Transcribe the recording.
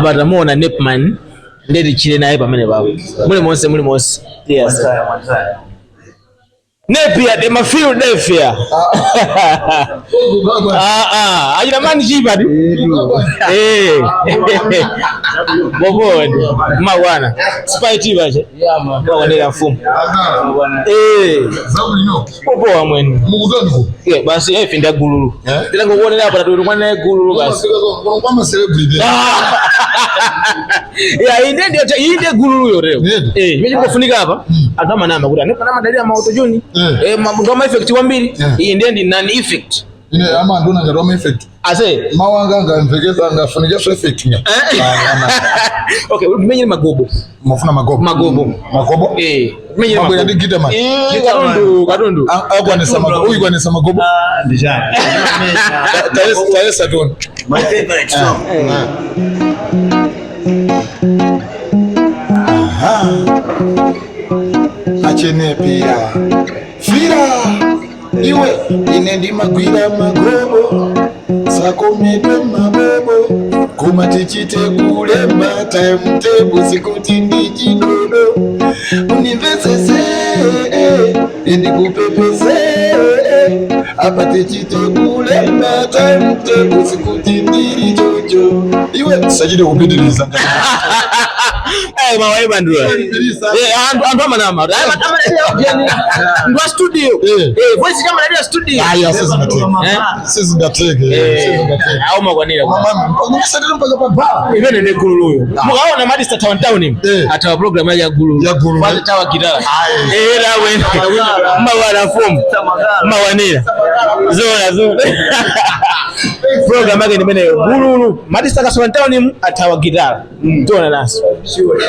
Apa tamuona Nepman, ndeti chile naye pamene papo. Muli monse, muli monse. Yes. Nepia de mafield defia. Ah ah, achita mani chipa ti. Eh. Boboni. Mawana. Spy TV ache. Mawanera mfumu. Eh. Zabwino. Popowa mwene. Mukutaniko. Yeah, basi ife ndi agululu. Eh? Titangokuonera apa tatuti kwana gululu basi. Kuno kwa ma celebrity. Yeah, inde ndiyo inde gululu yo leo. Ndio. Eh, imene chikufunika apa. Anthu amanama kuti anepa namadalira ma autotune. Eh. Eh, ndo ma effect kwambiri. Eh. Iyi ndiye ndi non effect. Ine ama ndona ngati wama effect. Ase. Mawanga anga mvekesa anga funijaso effect nya. Eh. Okay, tumenyere magobo. Mafuna magobo. Magobo. Magobo. Eh, tumenyere Mabwera magobo. ndi guitar man. Eh, katundu, katundu. Akwanisa magobo. Uyu kwanisa magobo. Ndijani. Tayesa tuone. My favorite song. Achenepia fira iwe ine ndimagwira magobo sakomedwe mabobo koma tichite kulemba timetable sikuti ndichidodo unimvesese indikupepese apa tichite kulemba timetable sikuti ndiri chocho iwe sachite kupitiriza. Eh, mawayi bandura. Eh, anthu amanama. Ndi wa studio. Eh. Eh, voice kama ya studio. Aya, sizingateke. Eh? Sizingateke. Sizingateke. Au makwanira. Mama, mpaka pa bar. Imene ndi gululuyo. Mukaona Madista Town Town im. Eh. Atawa program ya gululu. Ya gululu. Kwanza tawa gitara. Aye. Eh, la wene. Mawana form. Mawanira. Zona zona. Program yake ni imene gululu. Madista Town Town im atawa gitara. Tiona naso. Sure.